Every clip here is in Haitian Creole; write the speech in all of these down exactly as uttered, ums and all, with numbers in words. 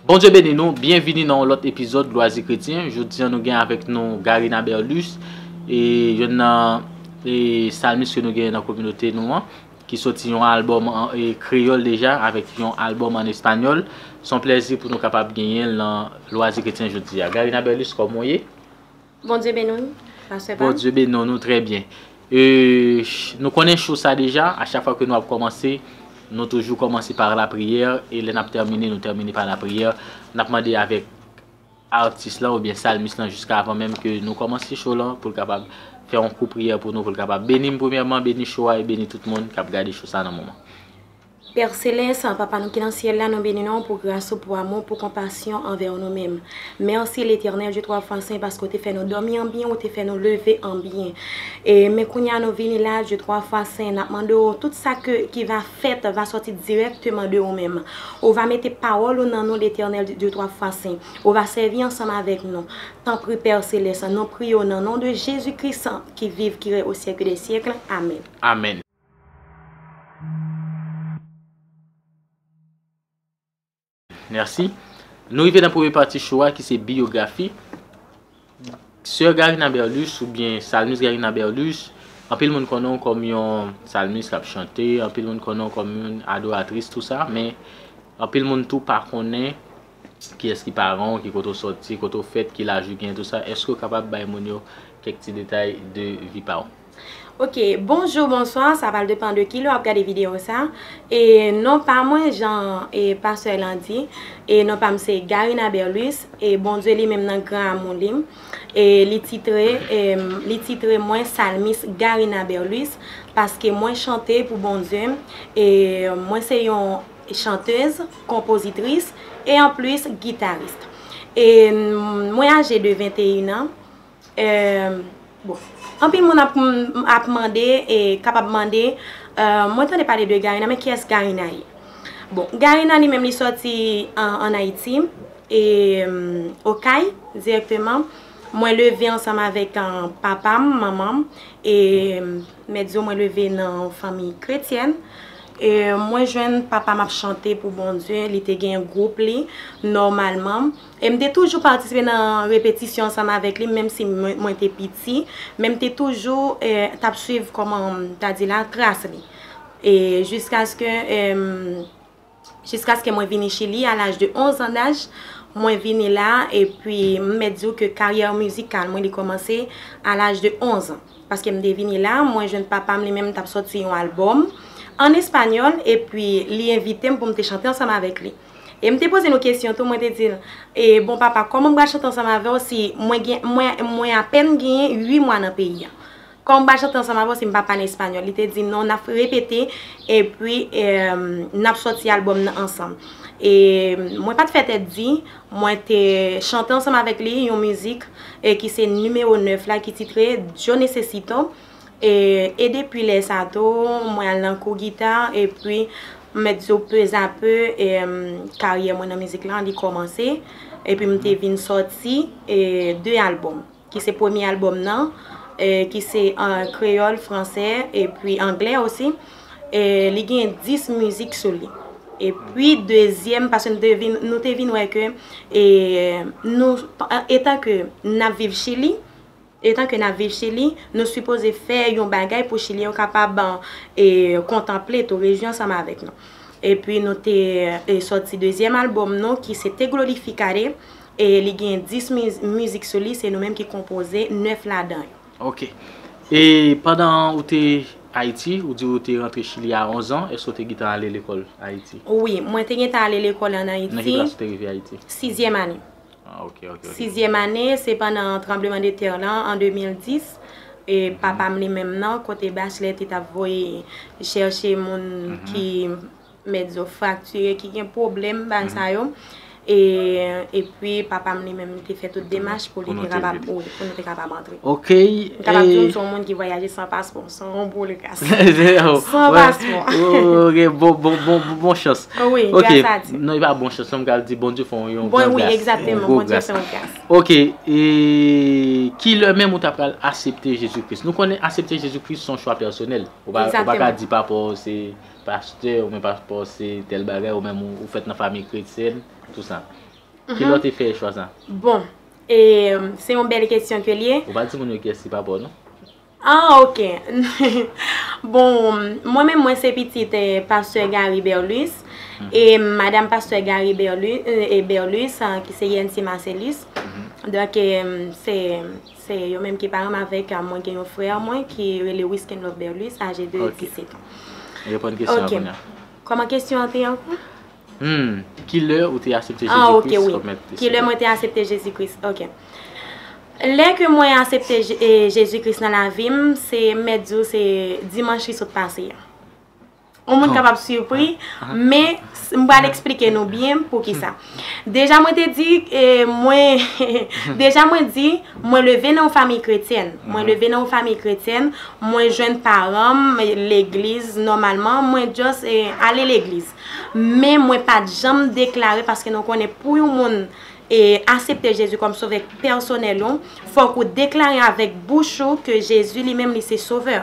Bondye beni nou, byenvini nan yon lòt epizòd Lwazi Kretyen. Jodi a nou gen avèk nou Garina Berlus, e yonn nan e salmis ke nou gen nan kominote nou an, ki soti yon albòm an e kreyòl deja avèk yon albòm an espanyòl. Se yon plèzi pou nou kapab genyen l nan Lwazi Kretyen jodi a. Garina Berlus, kòman w ye? Bondye beni w, pastè pa m. Bondye beni w, nou trè byen. E, nou konnen show sa deja, a chak fwa ke nou ap kòmanse, nou toujou kòmanse pa lapriyè, e lè n ap tèmine, nou tèmine pa lapriyè. N ap mande avèk atis lan oubyen salmis lan jiska avan menm ke nou kòmanse show lan pou l kapab fè yon kou priyè pou nou, pou l kapab beni m premyèman, beni show a e beni tout moun k ap gade show sa nan moman. Pè Selès, Papa nou ki nan syèl la, nou beni non w pou gras ou, pou amou, pou konpasyon anvè nou menm. Mèsi Letènèl Dye twa fwa sen paske w te fè nou dòmi an byen, ou te fè nou leve an byen. E men kounye a nou vini la, Dye twa fwa sen, n ap mande w tout sa ke, ki va fèt va sòti dirèkteman de ou menm. Ou va mete pawòl ou nan nou Letènèl Dye twa fwa sen. Ou va sèvi ansanm avèk nou. Tanpri Pè Selès, nou priye w nan non de Jezi Kris ki viv, ki rèy o syèk dè syèk. Amèn. Amèn. Mèsi. Nou rive nan premye pati show a ki se biyografi. Sè Garina Berlus oubyen salmis Garina Berlus, anpil moun konnen w kòm yon salmis k ap chante, anpil moun konnen w kòm yon adoratris, tou sa, men anpil moun tou pa konnen kiyès ki paran w, ki kote w sòti, kote w fèt, ki laj ou gen, tou sa. Èske w kapab bay moun yo kèk ti detay de vi pa w? Ok, bonjou, bonswa, sa pral depann de kilè w ap gade videyo sa. E non pa mwen, jan e pastè lan di, e non pa m se Garina Berlus, e Bondye li menm nan gran amou li, e li titre, e li titre mwen salmis Garina Berlus, paske mwen chante pou Bondye, e mwen se yon chantèz, konpozitris, e anplis gitaris. E mwen aje de venteyen an. Bon, anpil moun ap, ap mande, e kapab mande, mwen tande pale de Garina, men kiyès Garina ye? Bon, Garina li menm li sòti an, an Ayiti, e Okay dirèkteman. Mwen leve ansanm avèk papa m, manman m, e mèt di w mwen leve nan yon fanmi kretyèn. E mwen jwenn papa m ap chante pou Bondye, li te gen gwoup li nòmalman. E m te toujou patisipe nan repetisyon ansanm avèk li, menm si mwen, mwen te piti, men m te toujou e, t ap swiv, kòman m ta di la, tras li. E jiskaske, e, jiskaske mwen vini Chili a laj de onz an daj, mwen vini la, epi m mèt di w ke karyè mizikal mwen li kòmanse a laj de onz an. Paske m te vini la, mwen jwenn papa m li menm t ap sòti yon albòm an espanyòl, epi li envite m pou m te chante ansanm avèk li. E m te poze nou kesyon tou, mwen te di l, e, bon papa, kòman m pral chante ansanm avè w si mwen gen, mwen, mwen apèn genyen uit mwa nan peyi a? Kòman m pral chante ansanm avè w si m pa pale espanyòl? Li te di non, n ap repete, epi e, n ap sòti albòm nan ansanm. E mwen pa t fè tèt di, mwen te chante ansanm avèk li yon mizik e, ki se nimewo nèf la, ki titre Yo Necesito. E, e depi lè sa tou, mwen al nan kou gita, epi m mèt di w pezapè, e, karyè mwen nan mizik lan, li kòmanse. Epi m te vin sòti e, de albòm, ki se premye albòm nan, e, ki se an kreyòl, fransè, epi anglè osi. E, li gen dis mizik sou li. Epi dezyèm, paske nou te vin, nou te vin wè ke e, nou, etan ke n ap viv Chili, Etan ke n ap viv Chili, nou sipoze fè yon bagay pou Chilyen yo kapab e, kontanple tou rejyon ansanm avèk nou. Epi nou te e, sòti dezyèm albòm nou ki se Te Glorificaré, e li gen dis miz- mizik sou li, se nou menm ki konpoze nèf ladan yo. Ok. E pandan ou te Ayiti, ou di ou te rantre Chili a onz an, èske ou te gentan ale lekòl Ayiti? Wi, mwen te gentan ale lekòl an Ayiti. Nan ki klas ou te rive Ayiti? Sizyèm ane. Sizyèm ane, se pandan tranblemanntè lan an de mil dis, e papa m li menm nan, kote Bachelet te t ap voye chèche moun ki mèt di w fraktire, ki gen pwoblèm, bagay sa yo. E epi papa m li menm te fè tout demach pou li te kapab, wi, pou nou te kapab antre. Ok. M kapab di w m se yon moun ki vwayaje san paspò, se yon boul gras. San paspò. Ok, bon, bon, bon, bon chans. Wi, gras a Dye. Non, e pa bon chans, non, m ka di Bondye fè w yon gran gras. Wi, egzakteman, Bondye fè yon gras. Ok, e kilè menm ou ta pral aksepte Jezi Kris? Nou konnen aksepte Jezi Kris se yon chwa pèsonèl. Ou pa, ou pa ka di papa w se pastè, oubyen papa w se tèl bagay, ou menm ou, ou fèt nan fanmi kretyèn, tou sa. Kilè w te fè chwa sa? Bon, e, se yon bèl kesyon ke l ye. Ou pa di moun yo kiyès ki papa w, non? Ah, ok. Bon, mwen menm, mwen se pitit, eh, pastè Gary Berlus. E madanm pastè Gary Berlus, eh, e Berlus, ah, ki se Yancy Marcellus. Donk, eh, se, se yo menm ki paran m avèk, ah, mwen gen yon frè mwen ki rele Wiskenlove Berlus, aje de Ok. disèt an. Reponn kesyon an Ok. kounye a. Kòman kesyon an te ankò? Hmm, kilè ou te aksepte Ah, Jezi ok, Kris wi. kòm Mèt e Kilè Sovè? mwen te aksepte Jezi Kris? Ok. Lè ke mwen aksepte Je- e, Jezi Kris nan lavi m, se mèt di w se dimanch ki sot pase a. Yon moun Bon. kapab sipri, Ah, ah. men s- m pral eksplike nou byen pou ki sa. Deja mwen te di, e, mwen, deja mwen di, mwen leve nan yon fanmi kretyèn. Mwen Mhm. leve nan yon fanmi kretyèn, mwen jwenn paran m, legliz, nòmalman, mwen just, e, ale legliz. Men mwen pa t janm deklare, paske nou konnen pou yon moun, e, aksepte Jezi kòm sovè pèsonèl ou, fòk ou deklare avèk bouch ou ke Jezi li menm li se sovè.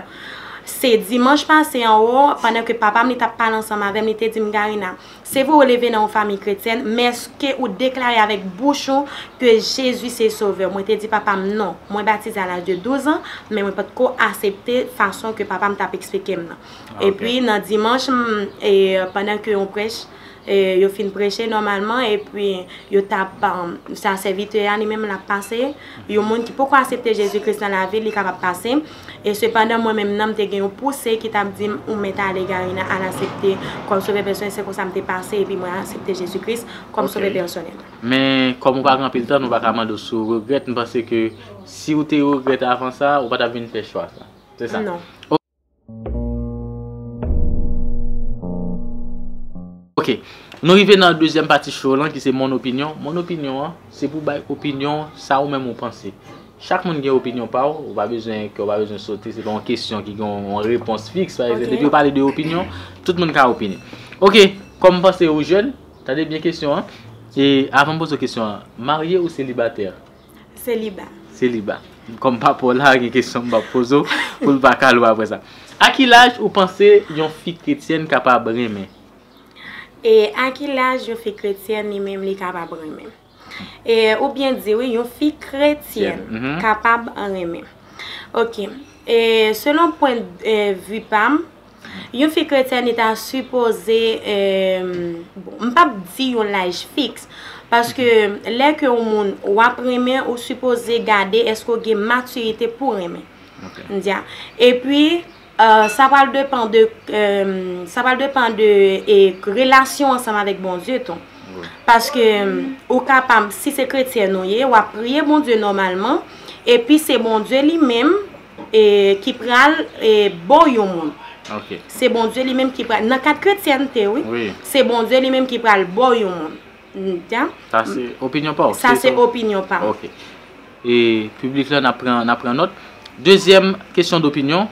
Se dimanch pase an, pandan ke papa m li t ap pale ansanm avè m, li te di m, "Garina, se vre ou leve nan yon fanmi kretyèn, men èske ou deklare avèk bouch ou ke Jezi se sovè?" Mwen te di papa m, "Non, mwen batize a laj de douz an, men mwen potko aksepte fason ke papa m t ap eksplike m nan." Ah, ok. Epi nan dimanch, m, e, pandan ke yon prèch, e, yo fin preche nòmalman, epi yo t ap, um, sa sèvitè a li menm l ap pase, yon moun ki poko aksepte Jezi Kris nan lavi l, li kapab pase. E sepandan, mwen menm nan, m te gen yon pouse ki t ap di m, "Ou mèt ale, Garina, al aksepte kòm sovè pèsonèl." Se konsa m te pase, epi mwen aksepte Jezi Kris kòm Ok. sovè pèsonèl. Men, kòm ou pa gen anpil tan, nou pa ka mande w si w regrèt. M panse ke si w te regrèt avan sa, ou pa t ap vin fè chwa sa. Se sa? Non. Ok. Nou rive nan dezyèm pati show lan ki se Mon Opinyon. Mon Opinyon an, se pou bay opinyon sa ou menm ou panse. Chak moun gen opinyon pa w, ou pa bezwen ke w pa bezwen sote, se pa yon kesyon ki gen yon repons fiks. Pa egzanp, Ok. depi yo pale de opinyon, tout moun ka opine. Ok, kòm m panse ou jèn, tande byen kesyon an. E avan m poze w kesyon an, marye ou selibatè? Seliba. Seliba. Kòm papa w la, gen kesyon m p ap poze w, pou l pa kale w apre sa. A ki laj ou panse yon fi kretyèn kapab renmen? E a ki laj yon fi kretyèn li menm li kapab renmen? E, oubyen di wi, yon fi kretyèn Tyèn, mhm. kapab renmen. Ok. E, selon pwen, e, vi pa m, yon fi kretyèn li ta sipoze, e, bon, m p ap di yon laj fiks, paske lè ke yon moun w ap renmen, ou sipoze gade èske w gen matirite pou renmen. Ok. M di a. Epi, e, sa pral depan de, e, sa pral depan de, e, relasyon ansanm avèk Bondye tou. Wi. Paske, e, ou kapab, si se kretyèn ou ye, w ap priye Bondye nòmalman, epi se Bondye li menm, e, ki pral, e, ba w yon moun. Ok. Se Bondye li menm ki pral, nan kad kretyènte, wi. Wi. Se Bondye li menm ki pral ba w yon moun. N-, ta? Sa se opinyon pa w? Sa se opinyon pa m. Ok. E piblik la, n ap pran, n ap pran nòt. Dezyèm kesyon dopinyon.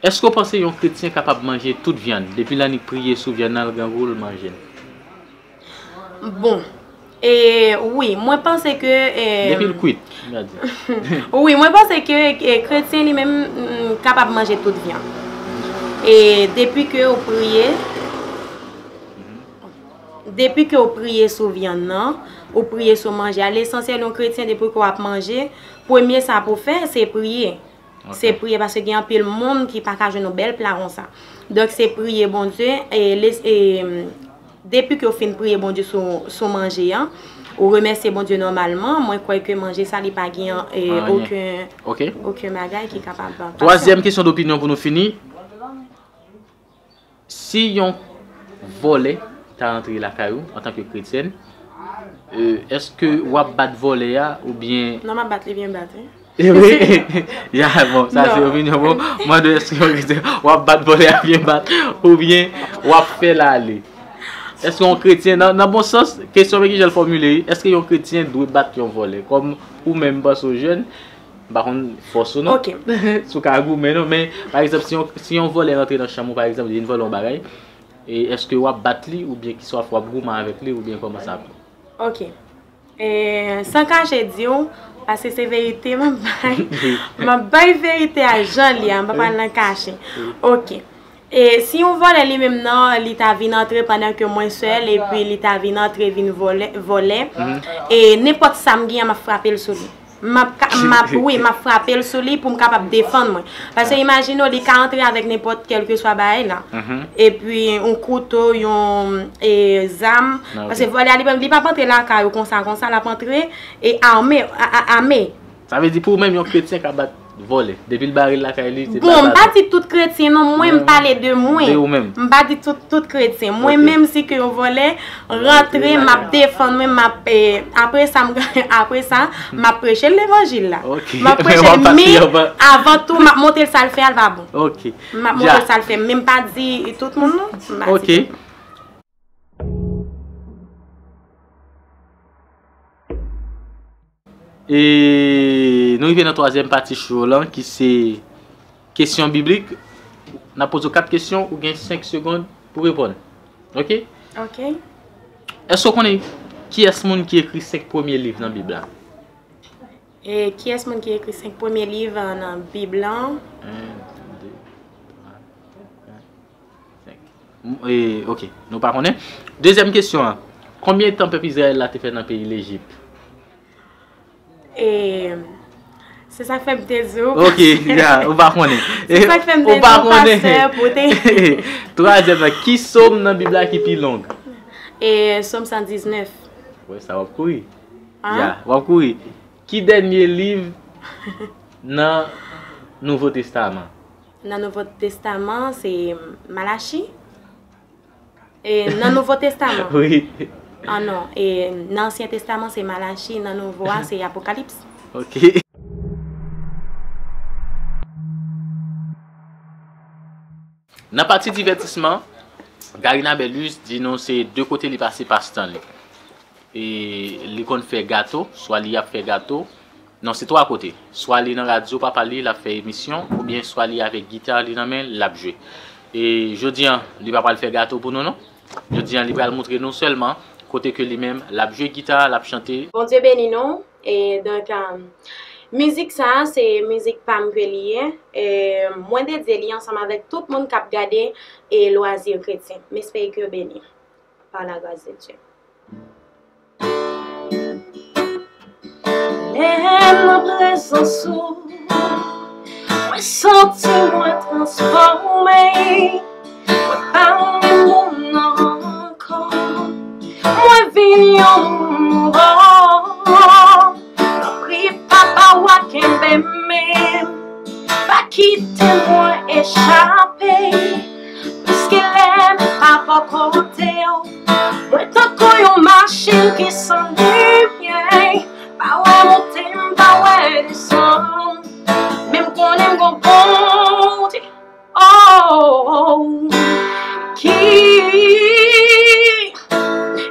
Èske w panse yon kretyen kapab manje tout vyann? Depi l annik priye sou vyann nan, l grangou, l manje l. Bon. E, wi, mwen panse ke, e, Depi l kwit, m ta di. Wi, mwen panse ke, e, kretyen li menm, mm, kapab manje tout vyann. E depi ke w priye, depi ke w priye sou vyann nan, ou priye sou manje a, lesansyèl yon kretyen depi ke w ap manje, premye sa pou w fè, se priye. Ok. Se priye, paske gen anpil moun ki pa ka jwenn yon bèl pla konsa. Donk, se priye Bondye, e, les, e, depi ke w fin priye Bondye sou, sou manje an, ou remèsye Bondye nòmalman, mwen kwè ke manje sa, li pa gen, e, Anyen. okenn, Ok. okenn bagay ki kapab pase. Twazyèm kesyon dopinyon pou nou fini. Si yon vòlè ta rantre lakay ou antanke kretyèn, e, èske w ap bat vòlè a oubyen Non, m ap bat li byen bat, wi. E wi. Ya, bon, sa se Non. opinyon bon. Mande w èske yon kretyen w ap bat vòlè a byen bat oubyen w ap fè l ale. Èske yon kretyen, nan, nan bon sans, kesyon men kijan l fòmile, èske yon kretyen dwe bat yon vòlè? Kòm ou menm panse w jèn, m pa konn fòs ou non. Ok. Si w ka goumen non, men pa egzanp, si yon, si yon vòlè rantre nan chanm ou, pa egzanp, li vin vòlè yon bagay, e èske w ap bat li, oubyen ki swa w ap goumen avèk li, oubyen kòman sa ap ye? Ok. E, san kache di w, paske se verite m ap bay, m ap bay verite a jan l ye a, m pa pral nan kache. Ok. E si yon vòlè li menm nan, li ta vin antre pandan ke mwen sèl, epi li ta vin antre, vin vòlè, vòlè, e nenpòt sa m gen an, m ap frape l sou li. M ap, ka- m ap, wi, m ap frape l sou li pou m kapab defann mwen. Paske imajine w, li ka antre avèk nenpòt kèlkeswa bagay la. Epi yon kouto, yon e, zam. Paske vòlè a li menm, li p ap antre lakay ou konsa, konsa, l ap antre e ame, a- a- ame. Sa vle di pou ou menm yon kretyen ka bat vòlè. Depi l bare l lakay li, se Bon, m pa di tout kretyen non, mwen m pale de mwen. De ou menm. M pa di tout, tout kretyen. Mwen menm si ke yon vòlè rantre, m ap defann mwen, m ap e, apre sa m apre sa, m ap preche levanjil la. M ap preche men avan tou m ap montre l sa l fè a l pa bon. M ap montre l sa l fè, men m pa di tout moun non. M pa di tout. E nou rive nan twazyèm pati show lan ki se kesyon biblik. N ap poze w kat kesyon, ou gen senk segonn pou reponn. Ok? Ok. Èske w konnen kiyès moun ki ekri senk premye liv nan Bib la? E kiyès moun ki ekri senk premye liv nan Bib lan? En, de, twa, kat, senk. M- E, ok, nou pa konnen. Dezyèm kesyon an. Konbyen tan pèp Izrayèl la te fè nan peyi Lejip? E, se sa k fè m te di w. Ok, ya, ou pa konnen. Se sa k fè m te di w, pastè, pou te Twazyèm nan, ki sòm nan Bib la ki pi long? E, sòm san diznèf. Wè, sa w ap kouri. Ya, w ap kouri. Ki dènye liv nan Nouvo Testaman? Nan Nouvo Testaman, se Malachi. E nan Nouvo Testaman? Wi. Ah non, e nan Ansyen Testaman, se Malachi, nan Nouvo a, se Apokalips. Ok. Nan pati divètisman, Garina Bellus di nou se de kote li pase pastan li. E li konn fè gato, swa li ap fè gato. Non, se twa kote. Swa li nan radyo papa li, l ap fè emisyon, oubyen swa li avèk gita li nan men l, l ap jwe. E jodi a, li pa pral fè gato pou nou, non. Jodi a, li pral montre nou sèlman kote ke li menm, l ap jwe gita, l ap chante. Bondye beni nou. E donk, um, mizik sa a, se mizik pa m ke li ye. E mwen dedye li ansanm avèk tout moun k ap gade e Loisir Chrétien. M espere ke yo beni. Par la grâce de Dieu. Lè m nan prezans ou, mwen santi mwen transfòme. Mwen pa menm moun ankò. Mwen vin yon moun nouvo. Tanpri, Papa, w a kenbe men m. Pa kite mwen echape. Piske lè m pa bò kote w, mwen tankou yon machin ki san limyè. Pa wè monte m, pa wè desann. Men m konnen m gon Bondye, oh, ki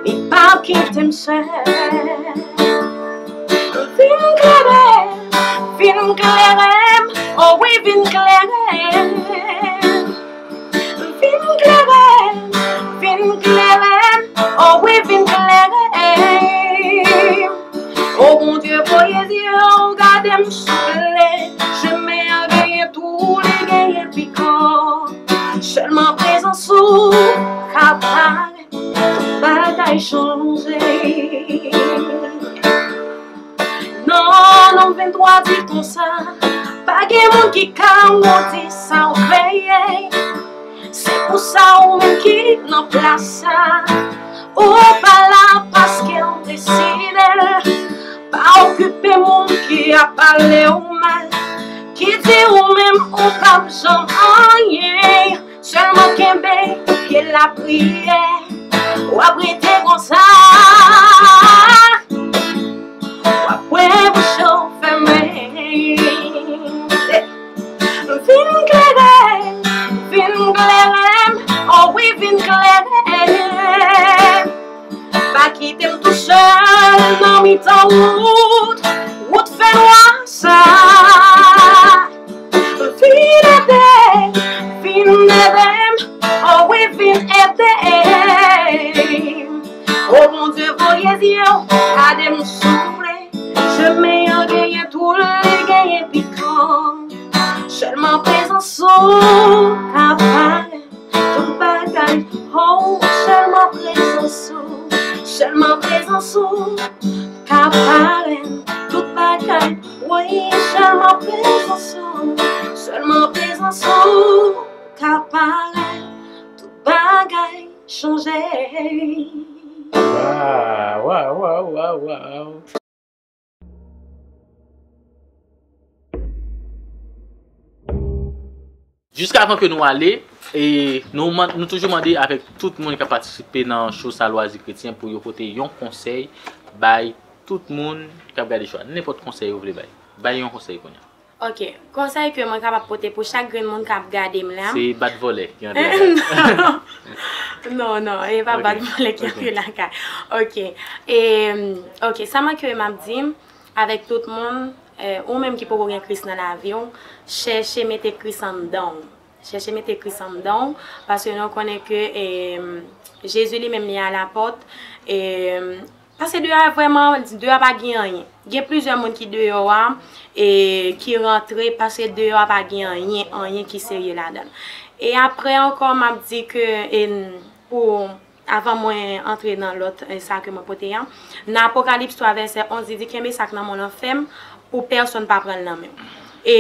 li p ap kite m sèl. Vin klere m, vin klere m, oh wi, vin klere m. Vin klere m, vin klere m, oh wi, vin klere m. O Bondye, voye zye w gade m souple. Chemen an genyen twou, li genyen pikan. Sèlman prezans ou ka fè tout bagay chanje. Non, non, venntwa di konsa, pa gen moun ki ka modi sa w kreye. Se pou sa ou menm ki nan plas sa, ou pa la paske w deside l. Pa okipe moun ki ap pale w mal, ki di ou menm ou p ap janm anyen. Sèlman kenbe pye lapriyè, w ap rete konsa. W ap wè bouch ou fèmen. Vin klere, vin klere m, oh wi, vin klere m. Pa kite m tousèl nan mitan wout, wout fènwa sa. Vin ede m, vin ede m, oh wi, vin ede m. O Bondye, voye zye w gade m souple. Chemen an genyen twou, li genyen pikan. Sèlman prezans ou ka fè Oh, sèlman prezans ou, sèlman prezans ou ka pare tout bagay. Wi, sèlman prezans ou, sèlman prezans ou ka pare tout bagay chanje. Waw, waw, waw, waw, waw. Jiskavan ke nou ale, e nou, man- nou toujou mande avèk tout moun k ap patisipe nan show sa Lwazi Kretyen pou yo pote yon konsèy bay tout moun k ap gade show a. Nenpòt konsèy yo vle bay. Bay yon konsèy kounye a. Ok, konsèy ke mwen kapab pote pou chak grenn moun k ap gade m la. Se bat vòlè ki antre la. Non, non, e pa Ok. bat vòlè ki Ok. antre lakay. Ok, e, ok, sa mwen ke m ap di avèk tout moun, eh, ou menm ki poko gen Kris nan lavi w, chèche mete Kris anndan w. Chèche mete Kris anndan w, paske nou konnen ke eh, Jezi li menm li a la pòt. Eh, paske deyò a vrèman, deyò a pa gen anyen. Gen plizyè moun ki deyò a, e ki rantre, paske deyò a pa gen anyen, anyen ki serye ladan l. E apre ankò, m ap di ke e, pou avan mwen antre nan lòt eh, sa ke mwen pote an, nan Apokalips twa vèsè onz, li di, kenbe sa k nan men w lan fèm pou pèsonn pa pran l nan men w. E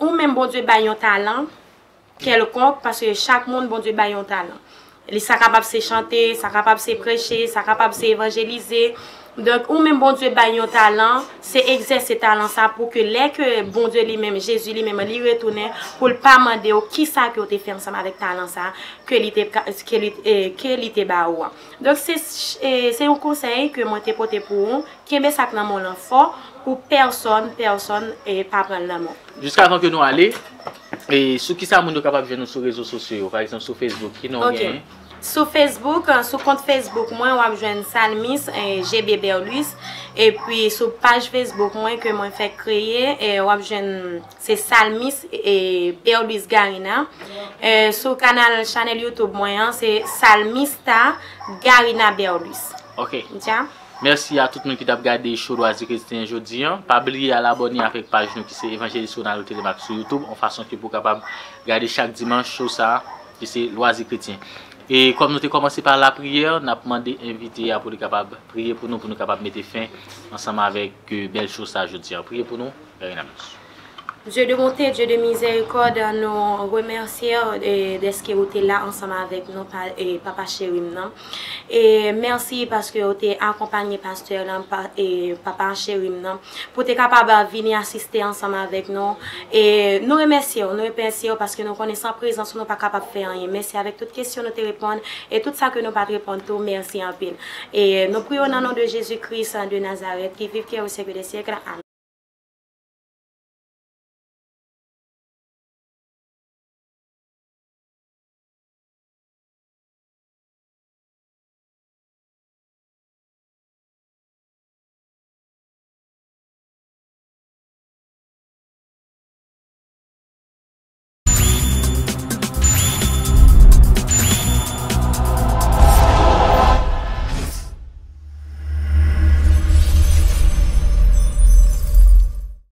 ou menm, Bondye bay yon talan kèlkonk, paske chak moun, Bondye bay yon talan. Li, sa kapab se chante, sa kapab se preche, sa kapab se evanjelize. Donk, ou menm, Bondye bay yon talan, se egzèse talan sa pou ke lè ke Bondye li menm, Jezi li menm, li retounen pou l pa mande w kisa ke w te fè ansanm avèk talan sa ke li te, ka- ke li, eh, ke li te ba ou an. Donk, se, eh, se yon konsèy ke mwen te pote pou ou. Kenbe sa k nan men w lan fò pou pèsonn, pèsonn eh, pa pran l nan men w. Jiskavan ke nou ale, e sou kisa moun yo kapab jwenn nou sou rezo sosyo yo? Pa egzanp, sou Facebook, ki non w Ok. genyen? Sou Facebook, eh, sou kont Facebook mwen, w ap jwenn Salmis eh, G B Berlus. Epi sou paj Facebook mwen ke mwen fèk kreye, eh, w ap jwenn se Salmis eh, Berlus Garina. Eh, sou kanal chanèl YouTube mwen an, se Salmista Garina Berlus. Ok. Dja? Mèsi a tout moun ki t ap gade show Lwazi Kretyen jodi an. Pa bliye al abòne avèk paj nou ki se Evangelist Ronaldo Telemaque sou YouTube, yon fason ke pou kapab gade chak dimanch show sa a, ki se Lwazi Kretyen. E kòm nou te kòmanse pa lapriyè, n ap mande envite a pou li kapab priye pou nou, pou nou kapab mete fen ansanm avèk eh, bèl show sa a jodi an. Priye pou nou, Garina Berlus. Dieu de bonté, Dieu de miséricorde, nou remèsye w eh, dèske ou te la ansanm avèk nou, pa- eh, Papa cheri m nan. E mèsi paske ou te akonpanye pastè lan, pa- eh, Papa cheri m nan, pou te kapab vini asiste ansanm avèk nou. E nou remèsye w, nou remèsye w paske nou konnen san prezans ou nou pa kapab fè anyen. Mèsi avèk tout kesyon nou te reponn e tout sa ke nou pa t reponn tou, mèsi anpil. E nou priye w nan non de Jezi Kris de Nazarèt ki viv, ki règne au siècle des siècles. Amen.